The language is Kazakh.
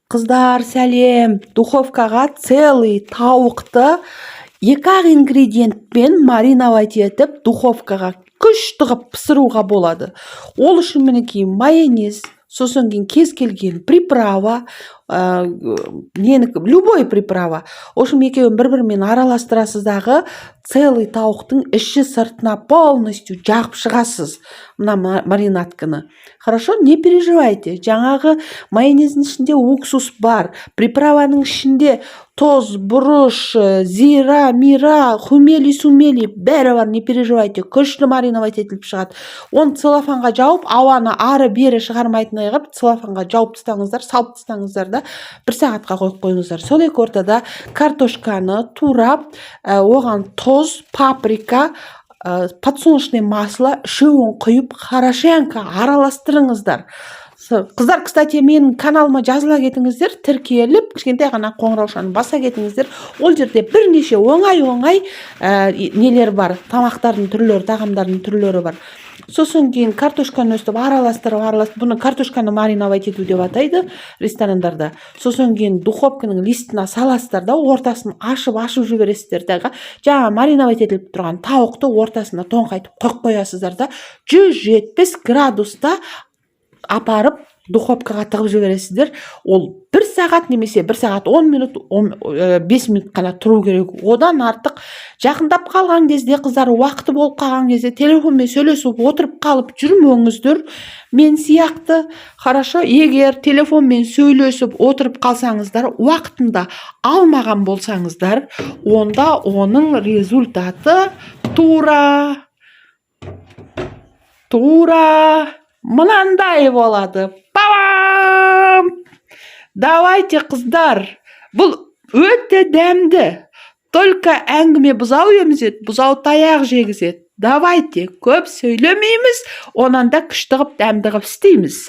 Қыздар, сәлем! Духовкаға целый тауықты екі-ақ ингредиентпен мариновать етіп, духовкаға күшті қылып пісіруға болады. Ол үшін, мінекей, майонез, сосын кейін кез келген приправа, ненікі, любой приправа. В общем, екеуін бір бірімен араластырасыз дағы, целый тауықтың іші сыртына полностью жағып шығасыз мына маринадканы. Хорошо, не переживайте, жаңағы майонездің ішінде уксус бар, приправаның ішінде тұз, бұрыш, зира мира, хмели сумели, бәрі бар. Не переживайте, күшті мариновать етіліп шығады. Оны целлофанға жауып, ауаны ары бері шығармайтындай қылып целлофанға жауып тастаңыздар, салып тастаңыздар да, бір сағатқа қойып қойыңыздар. Сол екі ортада картошканы турап, оған тұз, паприка, подсолнечное масло, үшеуін құйып, хорошенько араластырыңыздар. Қыздар, кстати, менің каналыма жазыла кетіңіздер, тіркеліп, кішкентай ғана қоңыраушаны баса кетіңіздер. Ол жерде бірнеше оңай оңай нелер бар, тамақтардың түрлері, тағамдардың түрлері бар. Сосын кейін картошканы өстіп араластырып, араластырып, бұны картошканы мариновать ету деп атайды ресторандарда. Сосын кейін духовканың листына саласыздар да, ортасын ашып ашып жібересіздер дағы, жаңағы мариновать етіліп тұрған тауықты ортасына тоңқайтып қойып қоясыздар да, 170 градуста апарып духовкаға тығып жібересіздер. Ол бір сағат немесе бір сағат 10 минут, 5 минут қана тұру керек, одан артық. Жақындап қалған кезде, қыздар, уақыты болып қалған кезде телефонмен сөйлесіп отырып қалып жүрмеңіздер мен сияқты, хорошо? Егер телефонмен сөйлесіп отырып қалсаңыздар, уақытында алмаған болсаңыздар, онда оның результаты тура мынандай болады. Бабам! Давайте, қыздар, бұл өте дәмді. Только әңгіме бұзау емізеді, бұзау таяқ жегізеді. Давайте, көп сөйлемейміз, онан да күшті қылып, дәмді қылып істейміз.